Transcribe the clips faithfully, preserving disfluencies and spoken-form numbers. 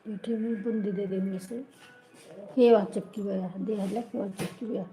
पीठे में बूंदी दे देंगे से। हेवा चिपकी गया, दे हल्ला, हेवा चिपकी गया।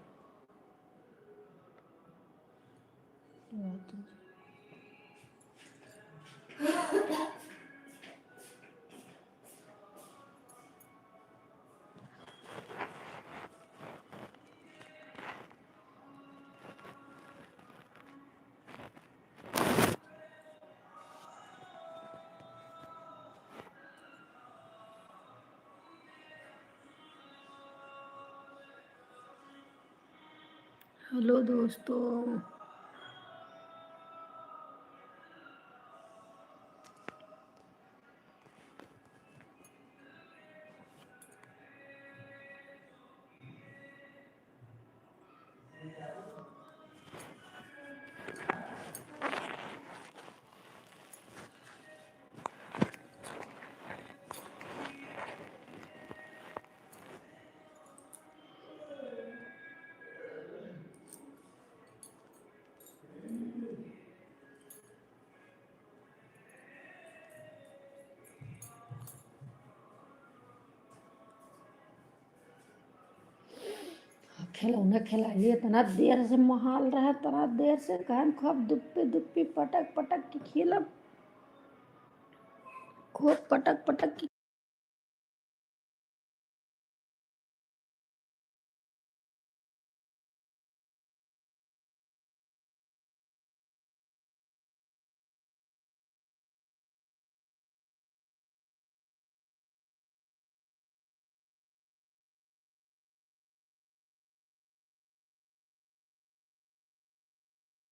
हेलो दोस्तों। खिलौना खिलाइए, इतना देर से महाल रहा, इतना देर से कहन खूब दुप्पी दुप्पी पटक पटक के खेलब, खूब पटक पटक के